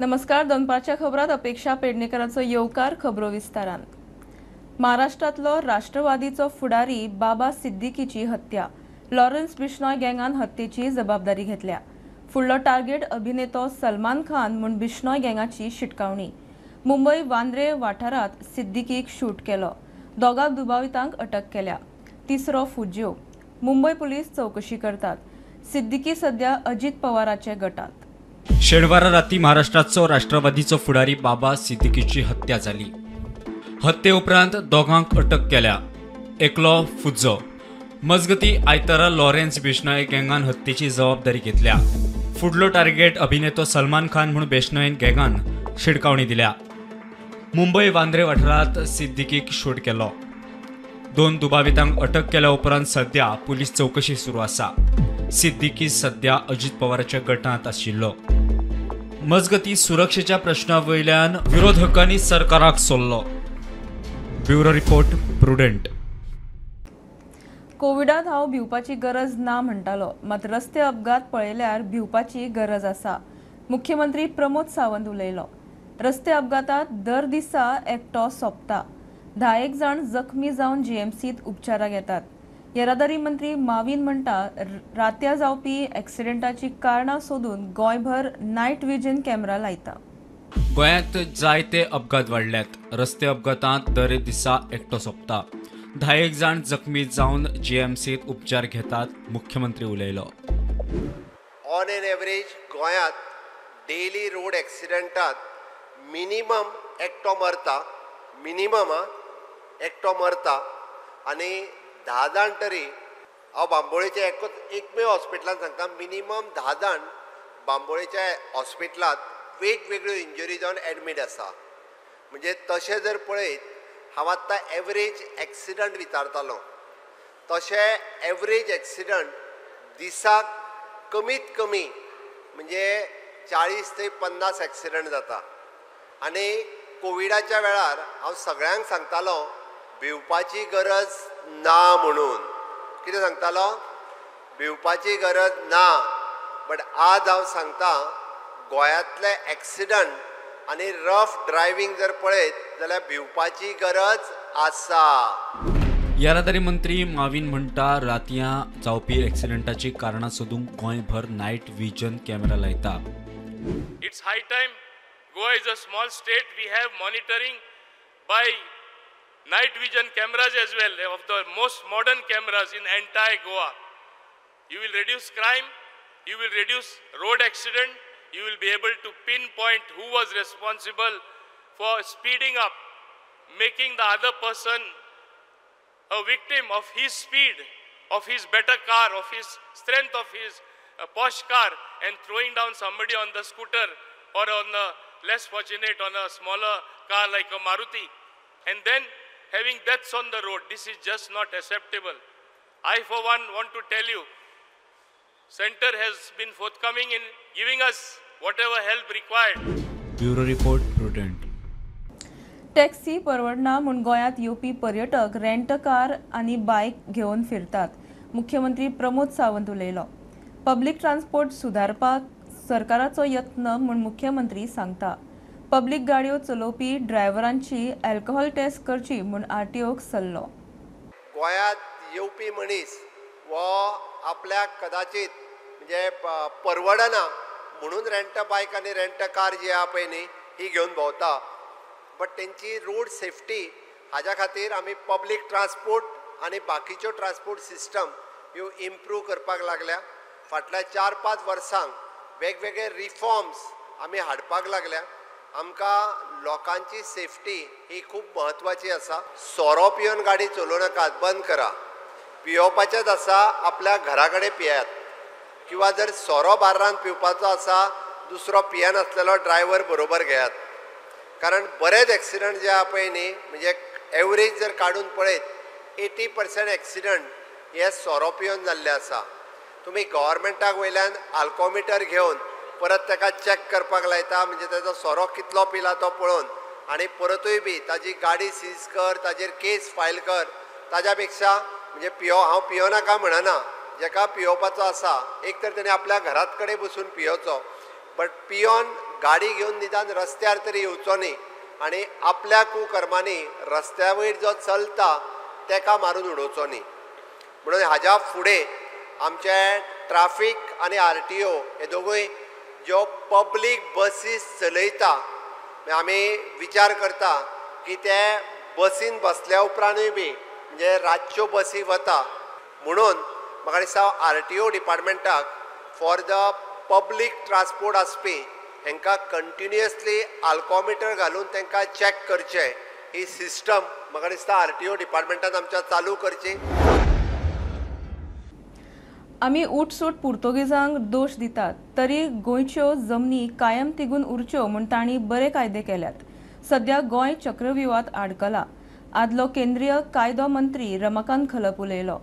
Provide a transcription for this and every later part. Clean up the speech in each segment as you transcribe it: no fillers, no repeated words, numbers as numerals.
नमस्कार, दनपारच्या खबरात अपेक्षा पेडणेकरांचो येवकार. खबरो विस्तारान. महाराष्ट्रांतलो राष्ट्रवादीचो फुडारी बाबा सिद्दीकीची हत्या. लॉरन्स बिश्नोय गँगान हत्येची जबाबदारी घेतल्या. फुडलो टार्गेट अभिनेतो सलमान खान म्हूण बिश्नोय गँगाची शिटकावणी. मुंबय वांद्रे वाठारांत सिद्दीकीक शूट केलो. दोगा दुबावितांक अटक केल्या. तिसरो फुज्यो. मुंबय पुलीस चवकशी करतात. सिद्दीकी सध्या अजित पवाराचे गटात. शेनवारा राती महाराष्ट्राचो राष्ट्रवादीचो फुडारी बाबा सिद्दीकीची हत्या जाली. हत्ये उपरांत दोगांक अटक केल्या. एकलो फुज्जो. मजगती आयतारा लॉरेन्स बिश्नोय गँगान हत्येची जबाबदारी घेतल्या. फुडलो टार्गेट अभिनेतो सलमान खान म्हूण बिश्नोय गँगान शिडकावणी दिल्या. मुंबय वांद्रे वाठारांत सिद्दीकीक शूट केलो. दोन दुबावितांक अटक केल्या उपरांत सध्या पुलीस चवकशी सुरू आसा. सिद्दीकी सध्या अजित पवाराच्या गटांत आशिल्लो. मजगती सुरक्षेच्या प्रश्ना वयल्यान विरोधकांनी सरकाराक सोडलो. Bureau report, Prudent. कोविडात हांव भिवपाची गरज ना म्हणटालो, मात रस्ते अपघात पळयल्यार भिवपाची गरज आसा. मुख्यमंत्री प्रमोद सावंत उलयलो. रस्ते अपघातात दर दिसा एकटो सोंपता. 10 जाण जखमी जावन जीएमसीत उपचाराक येतात. येरादारी मंत्री माविन म्हणटा, रात्या जावपी एक्सिडेंटाची कारणां सोदून गोंयभर नायट विजन कॅमेरा लायता. गोंयांत जायते अपघात वाडल्यात. रस्ते अपघातांत दर दिसा एकटो सोंपता. 10 जाण जखमी जावन जीएमसीत उपचार घेतात. मुख्यमंत्री उलयलो. ऑन एन एवरेज गोंयांत डेली रोड एक्सिडंटात मिनिमम एकटो मरता, मिनिमम एकटो मरता आनी 10 जाण तरी. हांव बांबोळेच्या एकमेव हॉस्पिटलान सांगता, मिनिमम 10 जाण बांबोळेच्या हॉस्पिटलांत वेगवेगळ्यो इंजरी जावन एडमीट आसा. म्हणजे तशें जर पळयत, हांव आत्तां एवरेज एक्सिडंट विचारतालो, तशें एवरेज एक्सिडंट दिसाक कमीत कमी म्हणजे 40 ते 50 एक्सिडंट जाता. आनी कोविडाच्या वेळार हांव सगळ्यांक सांगतालो भिवपाची गरज ना म्हणून. कितें सांगतालो? भिवपाची गरज ना. बट आज हांव सांगता, गोंयांतले एक्सिडंट आनी रफ ड्रायव्हींग जर पळयत जाल्यार भिवपाची गरज आसा. येरादारी मंत्री माविन म्हणटा, रातयां जावपी एक्सिडंटाची कारणां सोदूंक गोंयभर नायट विजन कॅमेरा लायता. It's high time. Goa is a small state. We have monitoring by night vision cameras as well, of the most modern cameras in entire Goa. You will reduce crime, you will reduce road accident, you will be able to pinpoint who was responsible for speeding up, making the other person a victim of his speed, of his better car, of his strength of his posh car, and throwing down somebody on the scooter or on the less fortunate on a smaller car like a Maruti, and then having deaths on the road. This is just not acceptable. I for one want to tell you, center has been forthcoming in giving us whatever help required. Bureau report, Prudent. Taxi परवडना म्हूण गोंयांत येवपी पर्यटक rent car आनी बायक घेवन फिरतात. मुख्यमंत्री प्रमोद सावंत उलयलो. पब्लीक ट्रान्सपोर्ट सुदारपाक सरकाराचो यत्न म्हूण मुख्यमंत्री सांगता. पब्लीक गाडयो चलोवपी ड्रायव्हरांची अल्कोहोल टेस्ट करची म्हूण आरटीओक सल्लो. गोंयांत येवपी मनीस हो आपल्याक कदाचित म्हणजे परवडना म्हणून रेंट बायक आनी रेंट कार जी आहा पळय न्ही, ही घेवन भोंवता. बट तेंची रोड सेफ्टी हाज्या खातीर आमी पब्लीक ट्रान्सपोर्ट आनी बाकीच्यो ट्रान्सपोर्ट सिस्टम ह्यो इम्प्रूव करपाक लागल्या. फाटल्या 4-5 वर्सांक वेगवेगळे रिफॉर्म्स आमी हाडपाक लागल्या. आमकां लोकांची सेफ्टी ही खूब म्हत्वाची आसा. सोरो पिवन गाडी चलोवं नाकात, बंद करा. पियोवपाचेंच आसा आपल्या घरा कडेन पियात, किंवा जर सोरो बार्रान पिवपाचो आसा दुसरो पियेनासलेलो ड्रायव्हर बरोबर घेयात. कारण बरेच एक्सिडंट जे आहा पळय न्ही, म्हणजे एवरेज जर काडून पळयत 80% एक्सिडंट हे सोरो पिवन जाल्ले आसा. तुमी गव्हर्मेंटाक वयल्यान आल्कोमिटर घेवन परत ताका चॅक करपाक लायता, म्हणजे ताजो सोरो कितलो पिला तो पळोवन, आनी परतूय बी ताजी गाडी सीज कर, ताजेर केस फायल कर. ताज्या पेक्षा म्हणजे हांव पियोनाका म्हणना, जेका पियोवपाचो आसा एक तर तेणें आपल्या घरात कडेन बसून पियोचो, बट पियोन गाडी घेवन निदान रस्त्यार तरी येवचो न्ही आनी आपल्या कुकर्मांनी रस्त्या वयर जो चलता तेका मारून उडोवचो न्ही. म्हणून हाज्या फुडें आमचे ट्राफीक आनी RTO हे दोगूय ज्यो पब्लीक बसीस चलयता, आमी विचार करता की ते बसीन बसल्या उपरांतूय बी म्हणजे रातच्यो बसी वता, म्हणून म्हाका दिसता RTO डिपार्टमेंटाक फॉर the public transport आसपी हेंकां कंटिन्युअसली आल्कोमिटर घालून तांकां चॅक करचें, ही सिस्टम म्हाका दिसता RTO डिपार्टमेंटान आमच्या चालू करची. आमी उठसूट पुर्तुगेजांक दोश दितात तरी गोंयच्यो जमनी कायम तिगून उरच्यो म्हूण तांणी बरे कायदे केल्यात. सद्या गोंय चक्रव्यूहात आडकला. आदलो केंद्रीय कायदो मंत्री रमाकांत खलप उलयलो.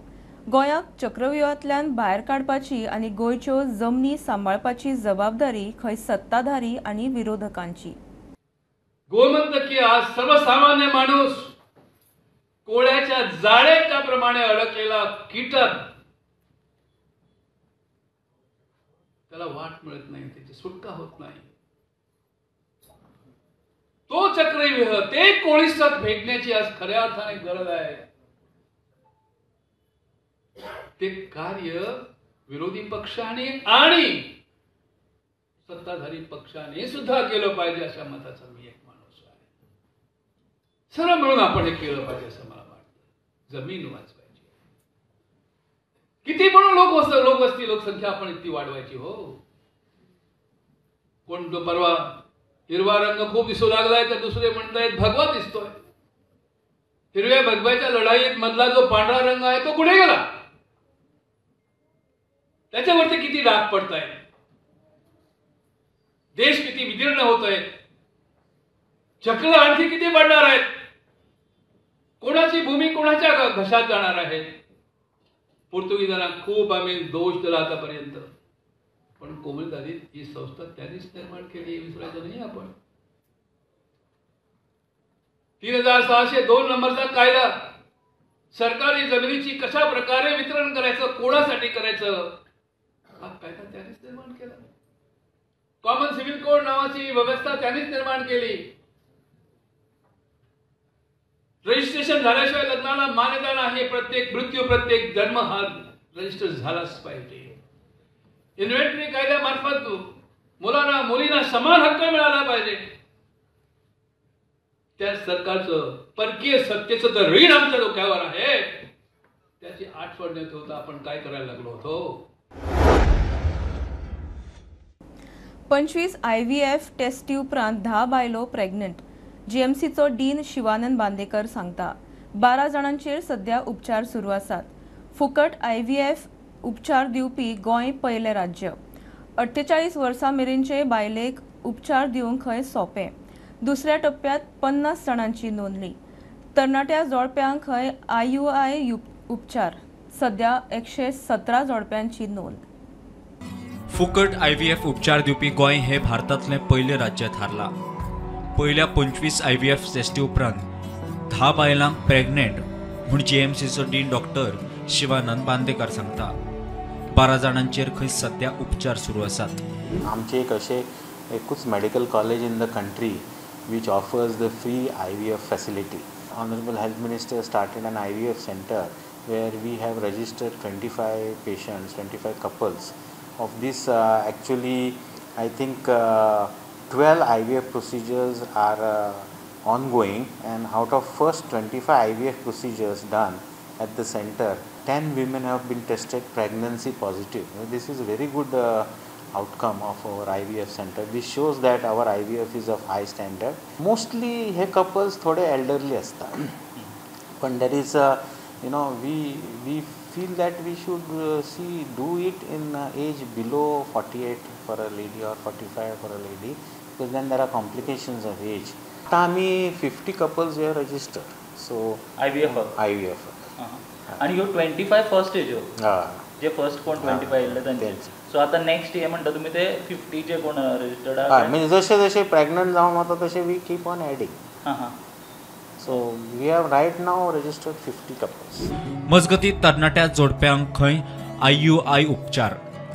गोंयाक चक्रव्यूहांतल्यान भायर काडपाची आनी गोंयच्यो जमनी सांबाळपाची जबाबदारी खंय सत्ताधारी आनी विरोधकांची. गोमंतकीय आज सर्वसामान्य माणूस कोळ्याच्या जाळ्याच्या प्रमाणे अडकलेला कीटक, त्याला वाट मिळत नाही, त्याची सुटका होत नाही. तो चक्रव्यूह, ते कोळीसात भेटण्याची आज खऱ्या अर्थाने गरज आहे. ते कार्य विरोधी पक्षाने आणि सत्ताधारी पक्षाने सुद्धा केलं पाहिजे अशा मताचा मी एक माणूस आहे. सर्व मिळून आपण हे केलं पाहिजे असं मला वाटतं. जमीन वाचवायची, किती पण लोकवस्ती लोकसंख्या आपण इतकी वाढवायची हो. कोण तो परवा हिरवा रंग खूप दिसू लागलाय तर दुसरे म्हणतायत भगवा दिसतोय. हिरव्या भगव्याच्या लढाईत मधला जो पांढरा रंग आहे तो कुठे गेला? त्याच्यावरती किती डाग पडताय, देश किती विदीर्ण होत आहे, चक्र आणखी किती पडणार आहेत, कोणाची भूमी कोणाच्या घशात जाणार आहे. पोर्तुगीजांना खूप आम्ही दोष दिला आतापर्यंत, पण कोमलदारी ही संस्था त्यांनीच निर्माण केली, विसरायचं नाही आपण. 3602 नंबरचा कायदा, सरकारी जमिनीची कशा प्रकारे वितरण करायचं, कोणासाठी करायचं, हा कायदा त्यांनीच निर्माण केला. कॉमन सिव्हिल कोड नावाची व्यवस्था त्यांनीच निर्माण केली. रजिस्ट्रेशन झाल्याशिवाय लग्नाला मान्यता नाही. प्रत्येक मृत्यू, प्रत्येक जन्म हा रजिस्टर झालाच पाहिजे. इन्व्हेंटरी कायद्यामार्फत मुलांना मुलींना समान हक्क मिळाला पाहिजे. त्या सरकारचं परकीय सत्तेचं तर ऋण आमच्या डोक्यावर आहे, त्याची आठवण न ठेवता आपण काय करायला लागलो होतो. 25 IVF टेस्टी उपरांत 10 बायलो प्रेग्नंट. जीएमसीचो डीन शिवानंद बांदेकर सांगता 12 जाणांचेर सध्या उपचार सुरू आसात. फुकट IVF उपचार दिवपी गोंय पयलें राज्य. 48 वर्सां मेरेनचे बायलेक उपचार दिवंक खंय सोंपें. दुसऱ्या टप्प्यात 50 जाणांची नोंदणी. तरणाट्या जोडप्यांक खंय IUI उपचार. सध्या 117 जोडप्यांची नोंद. फुकट IVF उपचार दिवपी गोंय हे भारतांतलें पयलें राज्य थारलां. पयल्या 25 IVF टेस्टी उपरांत 10 बायलांक प्रेग्नेंट म्हूण जीएमसीचो डीन डॉक्टर शिवानंद बांदेकर सांगता. 12 जाणांचेर खंय सध्या उपचार सुरू आसात. आमचे एक अशें एकूच medical college in the country which offers the free IVF facility. Honorable Health Minister started an IVF center where we have registered 25 patients, 25 couples. Of this actually I think 12 IVF procedures are ongoing, and out of first 25 IVF procedures done at the center, 10 women have been tested pregnancy positive. This is a very good outcome of our IVF center. This shows that our IVF is of high standard. Mostly हे couples थोडे elderly असतात, पण there is a, you know, we feel that we should see do it in age below 48 for a lady or 45 for a lady, because then there are complications of age. आता आमी 50 couples we have registered. So IVF IVF आणि ह्यो 25 first as ह्यो जे first कोण 25 येयल्ले तांचे. So आता next हे म्हणटा तुमी ते 50 जे कोण रजिस्टर्ड आहा, म्हणजे जशे जशे प्रेग्नंट जावन वता तशे we keep on adding. So we have right now registered 50 couples. मजगती तरणाट्या जोडप्यांक खंय IUI उपचार.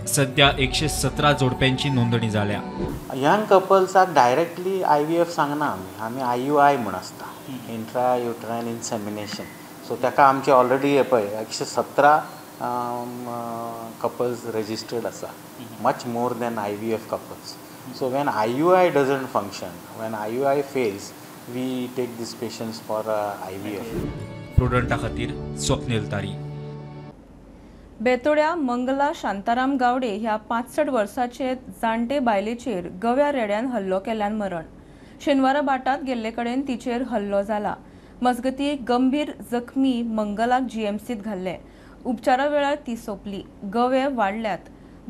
सध्या 117 जोडप्यांची नोंदणी जाल्या. यंग कपल्साक डायरेक्टली IVF सांगना आमी, आमी IUI म्हूण आसता, इंट्रा युट्रायन इन्सेमिनेशन. सो ताका आमचे ऑलरेडी पळय 117 कपल्स रजिस्टर्ड आसा, much more than IVF couples. So when IUI doesn't function, when IUI fails, we take these patients for IVF. प्रुडंटा खातीर स्वप्नील तारी. बेतोड्या मंगला शांताराम गावडे ह्या 65 वर्साचे जाणटे बायलेचेर गव्या रेड्यान हल्लो केल्यान मरण. शेनवारा बाटात गेल्ले कडेन तिचेर हल्लो जाला. मजगती गंभीर जखमी मंगलाक जीएमसीत घाल्ले. उपचारा वेळार ती सोंपली. गवे वाडल्यात,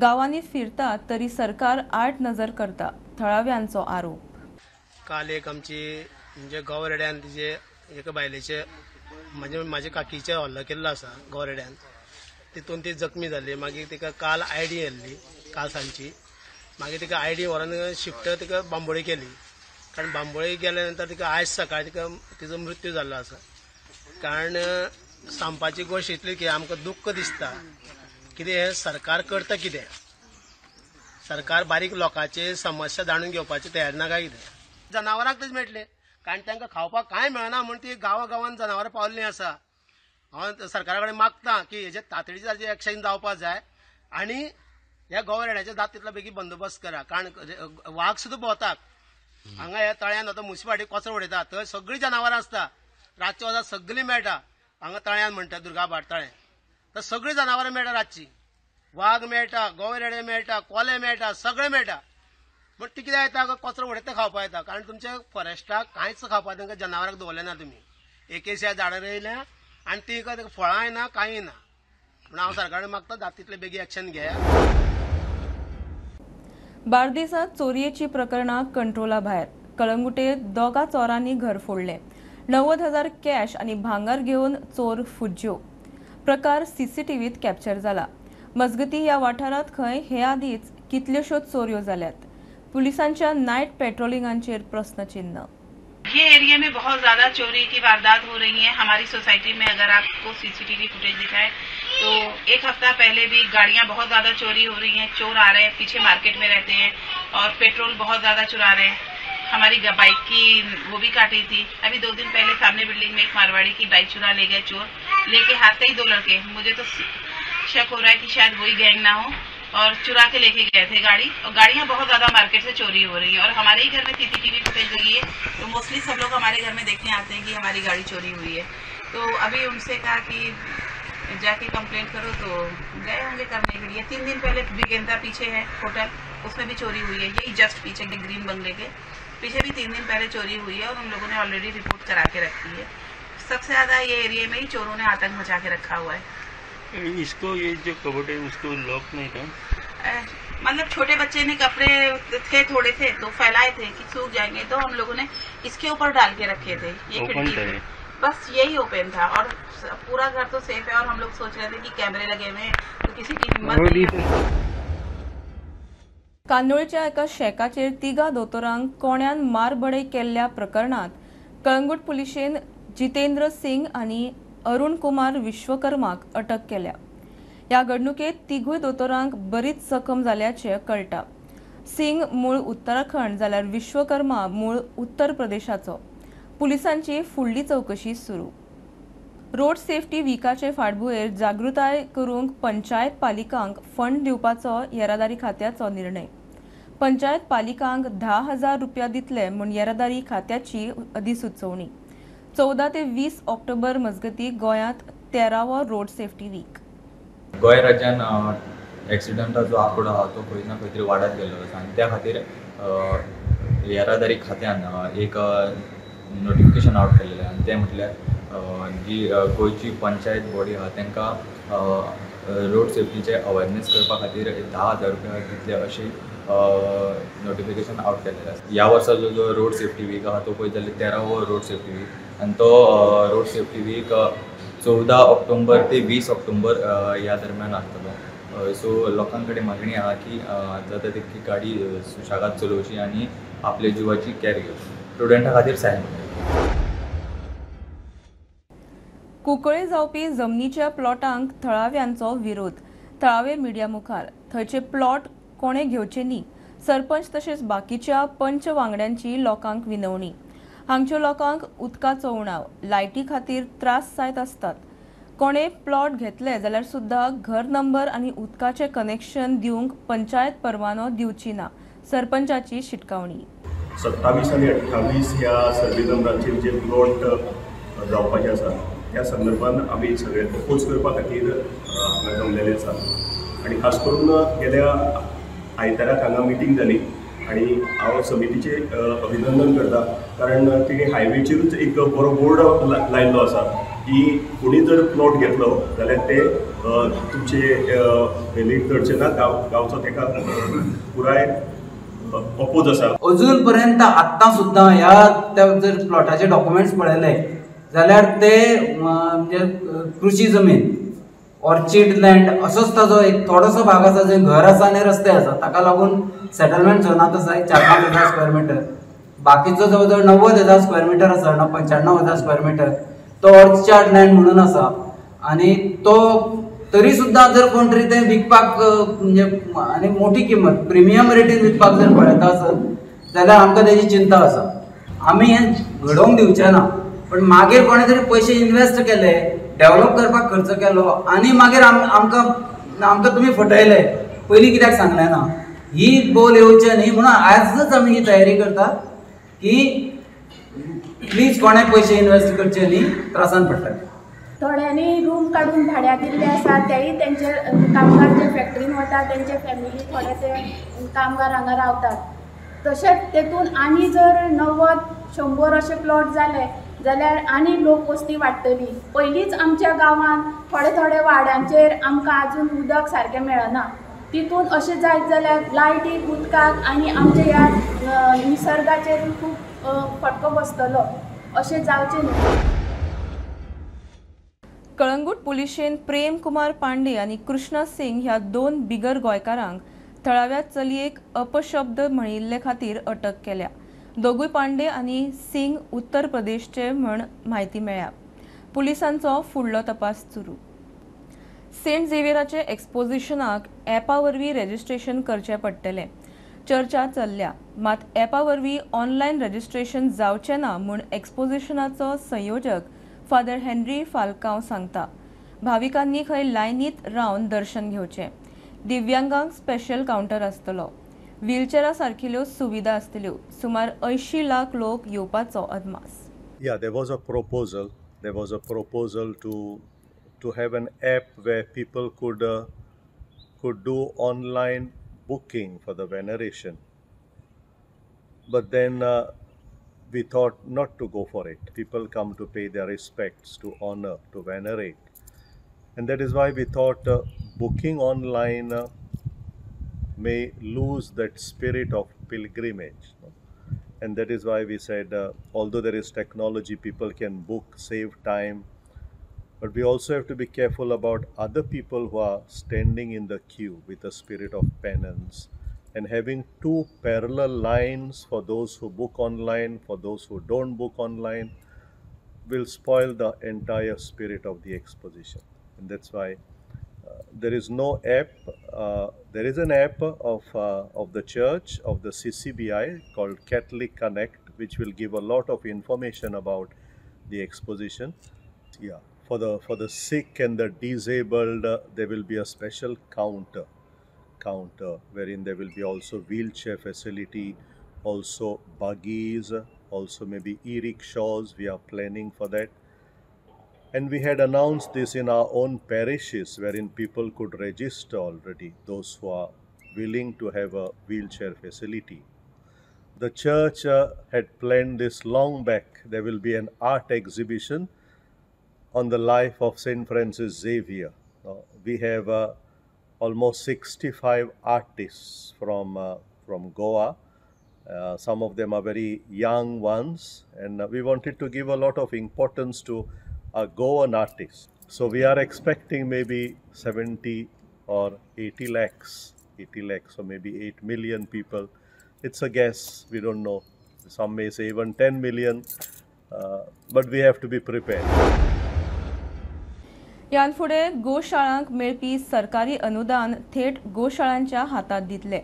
गांवांनी फिरता तरी सरकार आड नजर करता, थळाव्यांचो आरोप. काल एक आमची म्हणजे गव रेड्यान तिजे एका बायलेचे म्हणजे माझ्या काकीचे हल्लो केल्लो आसा गव रेड्यान, तितून ती जखमी जाली. मागीर तिका काल आयडी येयल्ली, काल सांजची. मागीर तिका आयडी व्हरून शिफ्ट तिका बांबोळी केली. कारण बांबोळी गेल्या नंतर तिका आयज सकाळी तिका तिजो मृत्यू जाल्लो आसा. कारण सांगपाची गोश्ट इतली की आमकां दुख्ख दिसता कितें हें सरकार करता, कितें सरकार बारीक लोकांची समस्या जाणून घेवपाची तयार ना काय कितें. जनावरांक तशें मेळटलें, कारण तांकां खावपाक कांय मेळना म्हूण ती गांवा गांवान जनावरां पावल्लीं आसा. हांव सरकारा कडेन मागता की हेजे तातडीचें ताजें एक्शन जावपाक जाय आनी ह्या गव रेड्याच्या जात तितलो बेगीन बंदोबस्त करा. कारण वाग सुद्दां भोंवतात हांगा ह्या तळ्यान. आतां मुन्सिपालिटी कचरो उडयता थंय सगळीं जनावरां आसता, रातच्या वजा सगळीं मेळटा हांगा तळ्यान म्हणटा दुर्गाभाट तळें, तर सगळीं जनावरां मेळटा रातची. वाग मेळटा, गवे रेडे मेळटा, कोले मेळटा, सगळें मेळटा. पूण ती कितें येता कचरो उडयता खावपाक येता. कारण तुमच्या फॉरेस्टाक कांयच खावपाक तांकां जनावरांक दवरलें ना तुमी. एकेश्या झाडां रोयल्या आनी ती फळांय ना कांय ना. म्हणून हांव सरकारा मागता जाता तितले बेगीन एक्शन घेया. बार्देसांत चोरयेची प्रकरणां कंट्रोला भायर. कळंगुटे दोगा चोरांनी घर फोडलें. 90,000 कॅश आनी भांगर घेवन चोर फुज्ज्यो. प्रकार सीसीटीव्हीत कॅप्चर जाला. मजगती ह्या वाठारांत खंय हे आदींच कितल्योश्योच चोरयो जाल्यात. पुलिसांच्या नायट पेट्रोलिंगांचेर प्रस्नचिन्ह. ये एरिया में बहुत ज़्यादा चोरी की वारदात हो रही है. हमारी सोसाइटी में अगर आपको सीसीटीवी फुटेज दिखाए तो एक हफ्ता पहले भी गाड़ियां बहुत ज़्यादा चोरी हो रही हैं. चोर आ रहे हैं, पीछे मार्केट में रहते हैं और पेट्रोल बहुत ज़्यादा चुरा रहे हैं. हमारी बाइक की वो भी काटी थी. अभी 2 दिन पहले सामने बिल्डिंग में एक मारवाड़ी की बाइक चुरा ले गए चोर, लेके हाथ से ही 2 लड़के. मुझे तो शक हो रहा है कि शायद वही गैंग ना हो, और चुरा के लेके गए थे गाड़ी. और गाड़ियां बहुत ज्यादा मार्केट से चोरी हो रही है. और हमारे ही घर में सीसीटीवी फुटेज लगी है, तो मोस्टली सब लोग हमारे घर में देखने आते हैं कि हमारी गाड़ी चोरी हुई है. तो अभी उनसे कहा कि जाके कंप्लेंट करो, तो गए होंगे करने के लिए. 3 दिन पहले बिगेंदा पीछे है होटल, उसमें भी चोरी हुई है. यही जस्ट पीछे ग्रीन बंगले के पीछे भी 3 दिन पहले चोरी हुई है और उन लोगों ने ऑलरेडी रिपोर्ट करा के रखी है. सबसे ज्यादा ये एरिया में ही चोरों ने आतंक मचा के रखा हुआ है. इसको ये जो कबर्ड है उसको लॉक नहीं था, मतलब छोटे बच्चे ने कपड़े थे थोड़े थे तो फैलाए थे कि सूख जाएंगे, तो हम लोगों ने इसके ऊपर डाल के रखे थे. ये खिड़की बस यही ओपन था और पूरा घर तो सेफ है. और हम लोग सोच रहे थे कि कैमरे लगे हुए हैं तो किसी की हिम्मत नहीं. कांदोळच्या एका शेकाचेर तिगा दोतोरांक कोण्यान मारबडय केल्ल्या प्रकरणांत कळंगूट पुलिशेन जितेंद्र सिंग आनी अरुण कुमार विश्वकर्माक अटक केल्या. ह्या घडणुकेत तिगूय दोतोरांक बरीच जखम जाल्याचें कळटा. सिंग मूळ उत्तराखंड जाल्यार विश्वकर्मा मूळ उत्तर प्रदेशाचो. पुलिसांची फुडली चवकशी सुरू. रोड सेफ्टी विकाचे फाटभुंयेर जागृताय करूंक पंचायत पालिकांक फंड दिवपाचो येरादारी खात्याचो निर्णय. पंचायत पालिकांक 10,000 रुपया दितले म्हूण येरादारी खात्याची अधिसुचोवणी. 14 ते 20 ऑक्टोबर मजगती गोंयांत 13वो रोड सेफ्टी वीक. गोंय राज्यान एक्सिडंटाचो आंकडो आहा तो खंय ना खंय तरी वाडत गेल्लो आसा आनी त्या खातीर येरादारी खात्यान एक नोटिफिकेशन आवट केलेलें आनी तें म्हटल्यार जी गोंयची पंचायत बॉडी आहा तांकां रोड सेफ्टीचे अवेरनेस करपा खातीर 10,000 रुपया दितले अशें नोटिफिकेशन आवट केलेलें आसा. ह्या वर्साचो जो रोड सेफ्टी वीक आहा तो पळयत जाल्यार 13वो रोड सेफ्टी वीक आनी तो रोड सेफ्टी वीक 14 ऑक्टोबर ते 20 ऑक्टोबर ह्या दरम्यान आसतलो. सो लोकां कडेन मागणी आहा की जाता तितकी गाडी सुशेगाद चलोवची आनी आपल्या जिवाची कॅर घेवची. स्टुडंटा खातीर सायन. कुंकळे जावपी जमनीच्या प्लॉटांक थळाव्यांचो विरोध. थळावे मिडिया मुखार थंयचे प्लॉट कोणे घेवचे न्ही. सरपंच तशेंच बाकीच्या पंच वांगड्यांची लोकांक विनवणी. हांगच्या लोकांक उदकाचो उणाव, लायटी खातीर त्रास जायत आसतात. कोणे प्लॉट घेतले जाल्यार सुद्दां घर नंबर आनी उदकाचें कनेक्शन दिवंक पंचायत परवानो दिवची ना, सरपंचाची शिटकावणी. 27 आनी 28 ह्या सर्वे नंबरांचेर जे प्लॉट जावपाचे आसा त्या संदर्भात आमी सगळे अपोज करपा खातीर हांगा जमलेले आसा आनी खास करून गेल्या आयताराक हांगा मिटींग जाली आनी हांव समितीचें अभिनंदन करता, कारण तिणें हायवेचेरूच एक बरो बोर्ड लायिल्लो आसा की कोणी जर प्लॉट घेतलो जाल्यार ते तुमचे व्हॅलीड करचे ना, गांवचो ताका पुराय अपोज आसा. अजून पर्यंत आत्तां सुद्दां ह्या त्या जर प्लॉटाचे डॉक्युमेंट्स पळयले जाल्यार ते म्हणजे कृषी जमीन ऑर्चिड लँड असोच ताजो एक थोडोसो भाग आसा जंय घर आसा आनी रस्ते आसा, ताका लागून सेटलमेंट झोनांत आसा 4-5 हजार स्क्वेअर मिटर, बाकीचो जवळ जवळ 90,000 स्क्वेअर मिटर आसा, 95,000 स्क्वेअर मिटर तो ऑर्चार्ड लँड म्हणून आसा. आनी तो तरी सुद्दां जर कोण तरी ते विकपाक म्हणजे आनी मोठी किंमत प्रिमियम रेटीन विकपाक जर पळयता आसत जाल्यार आमकां तेजी चिंता आसा. आमी हें घडोवंक दिवचें ना, पण मागीर कोणे तरी पयशे इन्वेस्ट केले, डेव्हलप करपाक खर्च केलो आनी मागीर आमकां आमकां तुमी फटयले, पयलीं कित्याक सांगलें ना, ही बोल येवचे न्ही म्हणून आजच आमी ही तयारी करतात की प्लीज कोणे पयशे इन्वेस्ट करचे न्ही, त्रासान पडटले. थोड्यांनी रूम काडून भाड्याक दिल्ले आसा, तेय तेंचे कामगार जे फॅक्टरीन वता तेंचे फॅमिली थोडे ते कामगार हांगा रावतात. तशेंच तेतून आनी जर 90-100 अशे प्लॉट जाले जाल्यार आनी लोक वस्ती वाडटली. पयलींच आमच्या गांवांत थोडे थोडे वाड्यांचेर आमकां आजून उदक सारकें मेळना, तितून अशें जायत जाल्यार लायटीक, उदकाक आनी आमच्या ह्या निसर्गाचेर खूब फटको बसतलो, अशें जावचें न्हय. कळंगूट पुलिशेन प्रेम कुमार पांडे आनी कृष्णा सिंग ह्या 2 बिगर गोंयकारांक थळाव्या चलयेक अपशब्द म्हणिल्ले खातीर अटक केल्या. दोगूय पांडे आनी सिंग उत्तर प्रदेशचे म्हण म्हायती मेळ्ळ्या. पुलिसांचो फुडलो तपास सुरू. सेंट झेवियराचे एक्सपोजिशनाक ॲपा वरवीं रजिस्ट्रेशन करचें पडटलें. चर्चा चल्ल्या, मात ॲपा वरवीं ऑनलायन रजिस्ट्रेशन जावचें ना म्हूण एक्सपोजिशनाचो संयोजक फादर हेनरी फाल्कांव सांगता. भाविकांनी खंय लायनीत रावन दर्शन घेवचें. दिव्यांगांक स्पेशल कावंटर आसतलो. व्हीलचेरा सारकिल्यो सुविधा आसतल्यो. सुमार 80 लाख लोक येवपाचो अदमास. Yeah, there was a proposal. There was a proposal to have an app where people could do online booking for the veneration. But then we thought not to go for it. People come to pay their respects, to honor, to venerate. And that is why we thought booking online may lose that spirit of pilgrimage. And that is why we said, although there is technology, people can book, save time, but we also have to be careful about other people who are standing in the queue with a spirit of penance, and having 2 parallel lines for those who book online, for those who don't book online, will spoil the entire spirit of the exposition. And that's why there is no app. There is an app of the church, of the CCBI, called Catholic Connect, which will give a lot of information about the exposition. Yeah, for the sick and the disabled, there will be a special counter wherein there will be also wheelchair facility, also buggies, also maybe e-rickshaws. We are planning for that. And we had announced this in our own parishes, wherein people could register already, those who are willing to have a wheelchair facility. The church had planned this long back. There will be an art exhibition on the life of St. Francis Xavier. We have almost 65 artists from Goa. Some of them are very young ones, and we wanted to give a lot of importance to a Goan artist. So we are expecting maybe 70 or 80 lakhs, 80 lakhs or maybe 8 million people. It's a guess, we don't know. Some may say even 10 million, but we have to be prepared. ह्यान फुडें गोशाळांक मेळपी सरकारी अनुदान थेट गोशाळांच्या हातांत दितले.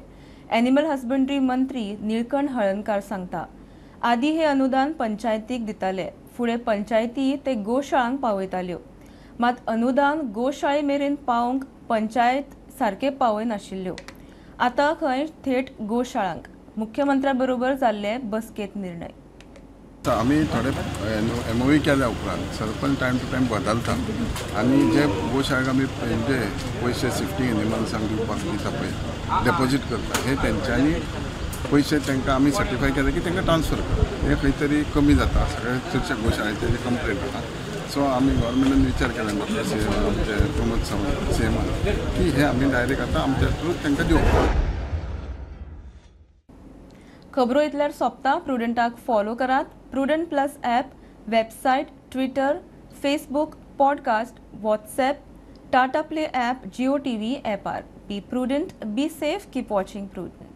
Animal husbandry मंत्री निळकंठ हळर्णकार सांगता, आदी हे अनुदान पंचायतीक दिताले, फुडें पंचायती ते गोशाळांक पावयताल्यो. मात अनुदान गोशाळे मेरेन पावोवंक पंचायत सारके पावयनाशिल्ल्यो. आतां खंय थेट गोशाळांक. मुख्यमंत्र्या बरोबर जाल्ले बसकेंत निर्णय. आमी थोडे एमओयू केल्या उपरांत सरपंच टायम टू टायम बदलता आनी जे गोशाळेक आमी जे पयशे शिफ्टींग एनिमल्सांक दिवपाक दिता पळय, डेपोजीट करता, हे तेंच्यांनी पयशे तांकां आमी सर्टिफाय केले की तांकां ट्रान्सफर करता. हें खंय तरी कमी जाता, सगळे चडशे गोशाळेचे कंप्लेन जाता. सो आमी गव्हर्मेंटान विचार केला डॉक्टर आमचे प्रमोद सावंत सीएमान की हे आमी डायरेक्ट आतां आमच्या थ्रू तांकां दिवप. खबरो इतल्यार सोंपता. प्रुडंटाक फॉलो करात. Prudent plus app, website, Twitter, Facebook, podcast, WhatsApp, Tata Play app, Jio TV ॲपार. Be prudent, be safe, keep watching Prudent.